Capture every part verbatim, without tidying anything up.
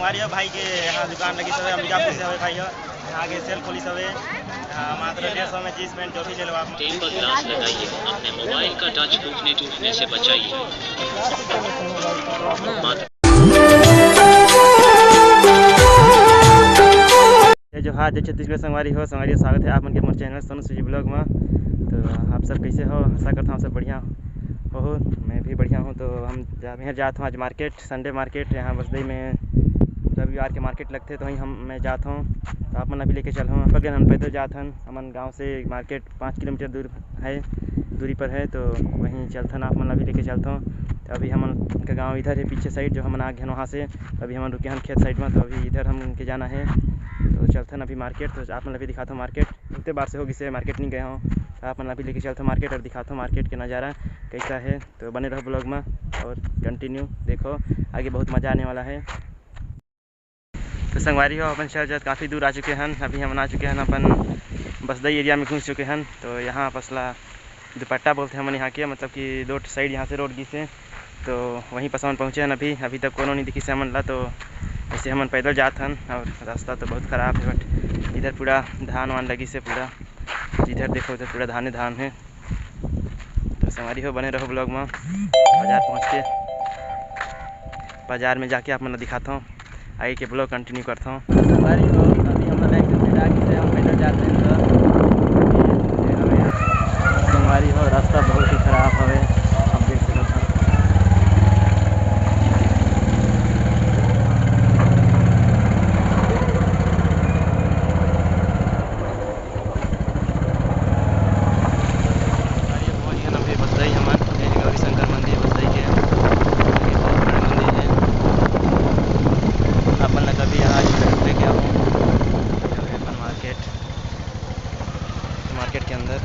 हमारे भाई के यहाँ दुकान लगी हवे, अंबिकापुर से हवे भाई हो। यहाँ आगे सेल खोली हवे। हाँ, मात्र डेढ़ सौ में जींस पैंट जो भी ले लो आप। टेम्पर ग्लास लगाइए, अपने मोबाइल का टच टूटने टूटने से बचाइए। मात्र जय जोहार, जय छत्तीसगढ़ संगवारी हो। संगवारी हो, स्वागत है आप मन के मोर चैनल सोनू सुजी ब्लॉग में। तो आप सब कैसे हो? आशा करता हूँ आप सब बढ़िया हो। मैं भी बढ़िया हूँ। तो हम जा, मैं जात हूँ आज मार्केट, संडे मार्केट यहाँ बसदई में, रविवार के मार्केट लगथे, तो वहीं हम, मैं जात हूँ। तो आप मन ला भी लेके चल हूँ। पगन हम पैदल जात हन, हमन गाँव से मार्केट पाँच किलोमीटर दूर है, दूरी पर है, तो वहीं चलथन, आप मन ला भी लेके चलथन। तो अभी हमन का गाँव इधर है पीछे साइड, जो हमन आ गए हन वहाँ से। तो अभी हमन रुके हन खेत साइड में, तो अभी इधर हमन के जाना है। तो चलथन अभी मार्केट, तो आप मन ला भी दिखाथन मार्केट। बहुते बार से हो गिसे मार्केट नहीं गए हूँ, तो आप मन ला भी लेके चलथन मार्केट और दिखाथन मार्केट के नज़ारा कैसा है। तो बने रहो ब्लॉग में और कंटिन्यू देखो, आगे बहुत मज़ा आने वाला है। तो संगवारी हो, अपन चल जात काफ़ी दूर आ चुके हन। अभी हमन आ चुके हन अपन बसदई एरिया में घुस चुके हन। तो यहाँ पसला दुपट्टा बोलते हमन यहाँ के, मतलब कि दो साइड यहाँ से रोड गिसे, तो वहीं पस हमन पहुँचे हन। अभी, अभी तक कोनो नहीं दिखिस हमन ला, तो ऐसे हमन पैदल जात हन और रास्ता तो बहुत ख़राब है, बट इधर पूरा धान वान लगिस से पूरा, जिधर देखो उधर पूरा धाने धान है। तो संगवारी हो, बने रहो ब्लॉग में। बाजार पहुँच के, बाजार में जाके आप मन ला दिखाता हूँ, आगे के ब्लॉग कंटिन्यू करता हूँ। संगवारी हो, अभी हमन एक जगह जाके से हम पैदल जाते हैं तो संगवारी हो, रास्ता बहुत ही खराब हवे, आप देख सकते हो। अरे, पहुंच गए अभी बसदई हमन, ये गौरी शंकर मंदिर बसदई के। ये बहुत बड़ा मंदिर है। अपन ला कभी यहाँ लेके आओ। ये अपन मार्केट, मार्केट के अंदर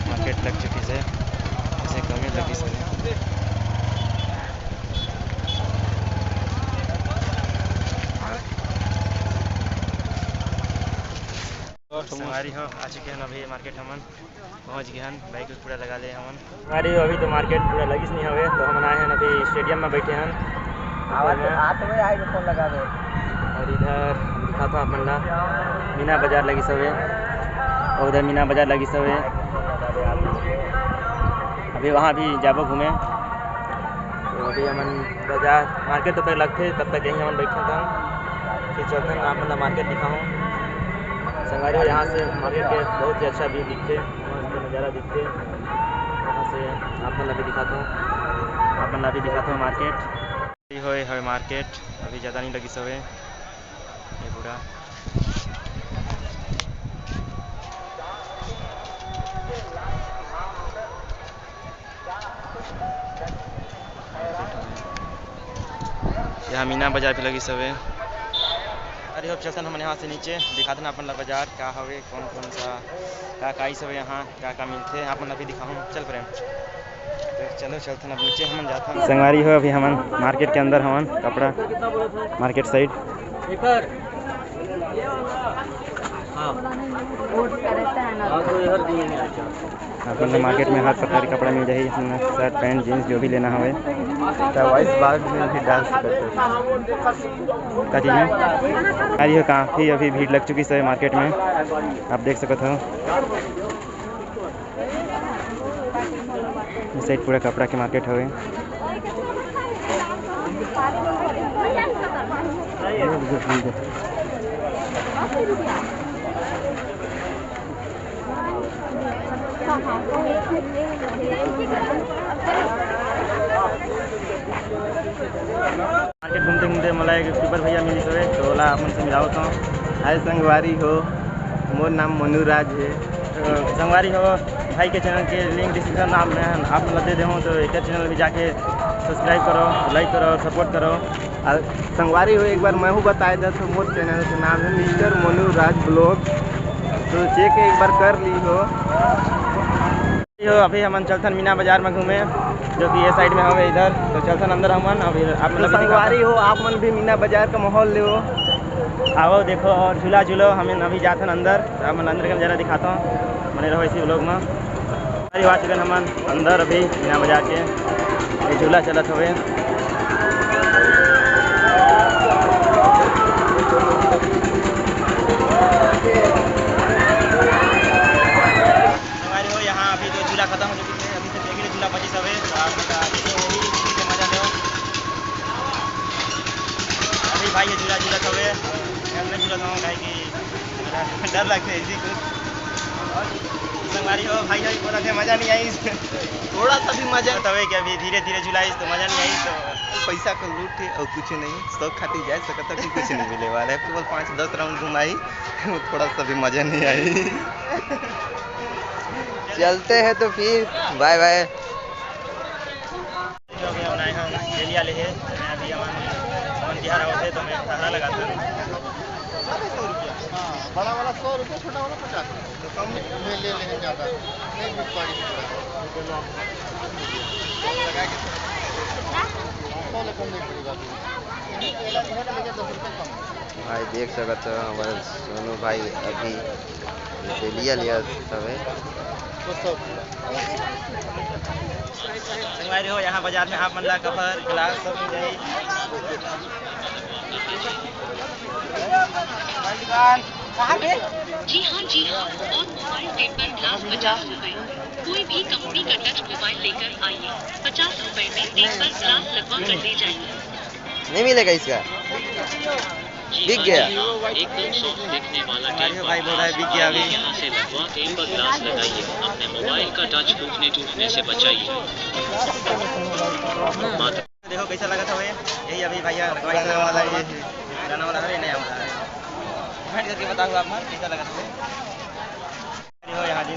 मार्केट लग चुकी है, इसे कमी लगी से। संगवारी हो, आ चुके हैं अभी मार्केट, हमन पहुंच गए हैं, बाइक उइक पूरा लगा ले हमन। संगवारी हो, अभी तो मार्केट पूरा लगिस नहीं हवे, तो हमन आए हैं अभी स्टेडियम में बैठे हैं। आवाज तो, आ तो भाई, आए फोन लगा दे। और इधर दिखाता हूँ आप मन ला, मीना बाजार लगिस हवे, और उधर मीना बाजार लगिस हवे। अभी वहाँ भी जाबो घूमे। तो अभी हमन बाजार, मार्केट तो पहले लगथे, तब तक यहीं हमन बैठे हन, फिर चलथन, आप मन ला मार्केट दिखाहूँ। संगवारी हो, यहाँ से मार्केट के बहुत ही अच्छा व्यू दिखथे, मस्त नज़ारा दिखथे। यहाँ से आप मन ला भी दिखाता हूँ, आप मन ला भी दिखाता हूँ मार्केट। ये होय, होय मार्केट, अभी ज़्यादा नहीं लगिस हवे ये पूरा। यहाँ मीना बाजार भी लगिस हवे। अरे, अब चलथन हमन यहाँ से नीचे, दिखाथन अपन ला बाजार का हवे, कौन कौन सा का का आइस हवे यहाँ, का का मिलथे, आप मन ला भी दिखाहूँ। चल प्रेम, तो चलो चलथन, अब नीचे हमन जाथन। संगवारी हो, अभी हमन मार्केट के अंदर हवन, कपड़ा मार्केट साइड। हाँ। हाँ, तो इधर भी है। अपन ला मार्केट में हर प्रकार के कपड़ा मिल जाही, इसमें शर्ट, पैंट, जींस, जो भी लेना हवे। तो वॉइस बाद में भी डाल सकते हो। का चीज में? अरे, ये काफ़ी अभी भीड़ लग चुकी है मार्केट में, आप देख सकते हो। इस साइड पूरा कपड़ा के मार्केट हवे। मार्केट घूमते घूमते मोला एक यूट्यूबर भैया मिलिस हवे, तो ओला आप मन से मिलावत हूँ। हाय संगवारी हो, मोर नाम मनुराज है। तो संगवारी हो, भाई के चैनल के लिंक डिस्क्रिप्शन में आप मन ला दे देहूँ, तो एक चैनल भी जाके सब्सक्राइब करो, लाइक करो और सपोर्ट करो। और संगवारी हो, एक बार मैं हूँ बताए देत हूँ, मोर चैनल के नाम है मिस्टर मनुराज ब्लॉग, तो चेक एक बार कर ली हो। यो, अभी हमन चलथन मीना बाजार में घूमे, जो कि ये साइड में हवे इधर, तो चलथन अंदर हमन। अभी आप तो मन भी संगवारी हो, आप मन भी मीना बाजार का माहौल लेवो। आओ देखो और झूला झूलो। हमन अभी जाथन अंदर, तो आप मन अंदर के नजारा दिखाता हूँ, बने रहो इसी ब्लॉग में। अरे, आ चुके हमन अंदर अभी मीना बाजार के। ये झूला चलत हवे। संगवारी हो, यहाँ अभी तो झूला खत्म हो चुकी है, अभी सिर्फ एक ही झूला बचिस हवे, तो आप लोग का देखो, वही मजा लो। अभी भाई ये झूला झूलत हवे, मैं नहीं झूलत हूँ, काहे कि डर लगथे इसी को। संगवारी हो, भाई, भाई, पूरा के मजा नहीं आई। थोड़ा सा भी मजा। तबे कि अभी धीरे धीरे झुलाइस तो मजा नहीं आई, तो पैसा का लूट है और कुछ नहीं, शौक खातिर जा सकता कि कुछ नहीं मिले वाला है, केवल पाँच दस राउंड घुमाई, थोड़ा सा भी मजा नहीं आई। चलते हैं तो फिर, बाय बाय। अभी हमन आए हन बेलिया ले हे, मैं अभी हमन, हमन तिहार आवत हे, तो मैं पहरा लगाथन। साढ़े सौ रुपया। हाँ, बड़ा वाला सौ रुपया, छोटा वाला पचास रुपया। तो कम में ले लेंगे ज़्यादा, नहीं बिक पाएगी। सौ ले कम नहीं पड़ेगा। भाई देख सकत हो, हमारे सोनू भाई अभी बेलिया लिया हवे। संगवारी हो, यहाँ बाजार में आप मन ला कवर, ग्लास सब मिल जाही। जी हाँ, जी हाँ, और मोबाइल टेम्पर ग्लास पचास रुपए। कोई भी कंपनी का टच मोबाइल लेकर आइए, पचास रुपए में टेम्पर ग्लास लगवा कर ले जाइए। नहीं मिलेगा इसका। बिक गया। एकदम सॉफ्ट दिखने वाला हमारे टेम्पर भाई बोल रहा है, बिक गया अभी। यहाँ से लगवा टेम्पर ग्लास लगाइए, अपने मोबाइल का टच टूटने टूटने से बचाइए। मात्र देखो कैसा लगा था भाई, यही अभी भैया लगवाई था वाला, ये गाना वाला है, नया वाला है। कमेंट करके बताओ आप मन कैसा लगा था भाई। हो यहाँ जी।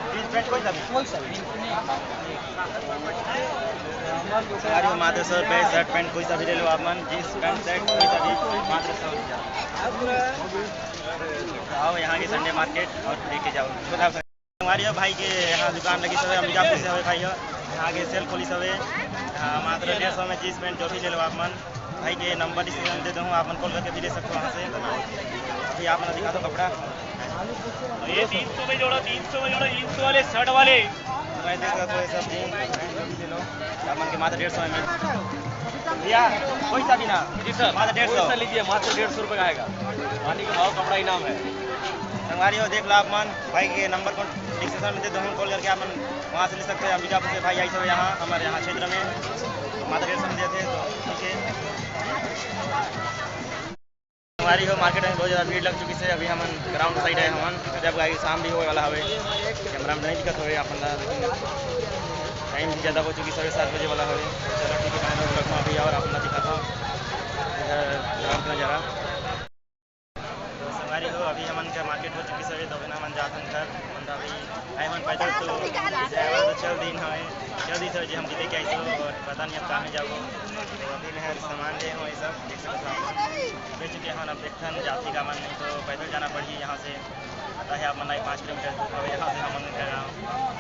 जींस पैंट कोई सा भी? कोई सा भी। अरे मात्र सौ रुपये, शर्ट पैंट कोई सा भी ले लो आप मन, जींस पैंट शर्ट कोई सा भी, मात्र सौ रुपया। आओ यहाँ के संडे मार्केट और लेके जाओ। संगवारी हो, भाई के यहाँ दुकान लगी हवे, अम्बिकापुर से हवे भाई हो। यहाँ के सेल खोलिस हवे, यहाँ मात्र डेढ़ सौ में जींस पैंट जो भी ले लो आप मन। भाई के नंबर डिस्क्रिप्शन में दे दूँ, आप मन कॉल करके भी ले सकते हो यहाँ से। अभी आप मन दिखा दो कपड़ा। ये तीन सौ में जोड़ो, तीन सौ में जोड़ो, जींस वाले, शर्ट वाले। भाई देख सकते हो, ये सब जींस पैंट जो भी ले लो आप मन के मात्र डेढ़ सौ में। भैया, कोई सा भी ना। जी सर। मात्र डेढ़ सौ। कोई सा लीजिए, मात्र डेढ़ सौ रुपये का आएगा। पानी का भाव, कपड़ा इनाम है। संगवारी हो, देख लो आप मन, भाई के नंबर को डिस्क्रिप्शन में दे दूँ, कॉल करके आप मन वहाँ से ले सकते हैं। अम्बिकापुर से भाई आई सब यहाँ, हमारे यहाँ क्षेत्र में मात्र डेढ़ सौ में देते हैं, तो ठीक है। संगवारी हो, मार्केट में बहुत ज़्यादा भीड़ लग चुकी है। अभी हमन ग्राउंड साइड आए हमन, जब गाड़ी शाम भी होए वाला हवे, कैमरा में नहीं दिखत हवे अपन ला, लेकिन टाइम भी ज़्यादा हो चुकी है, साढ़े सात बजे वाला हवे। चलो ठीक है, मैं लोग रखूँ अभी और अपन ला दिखाता हूँ इधर ग्राउंड का नज़ारा। तो संगवारी हो, अभी हमन के मार्केट हो चुकी सवे, तो अभी हमन जाथन घर। हमन तो अभी आए हमन पैदल, तो ड्राइवर तो चल दिन हवे, चल दिन सवे जे हम लेके आइस हो, और पता नहीं अब कहाँ जाबो। तो अभी मैं सामान ले हूँ, ये सब देख सकते हो आप। बेच चुके हैं, अब देखथन जाती का मन नहीं तो पैदल जाना पड़ही यहाँ से। पता है आप मन ला पाँच किलोमीटर दूर हवे यहाँ से हमन का गाँव।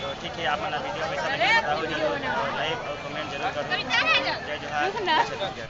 तो ठीक है, आप मन ला वीडियो कैसा लगे बताओ जरूर, और लाइक और कमेंट जरूर करो। जय जोहार, जय छत्तीसगढ़।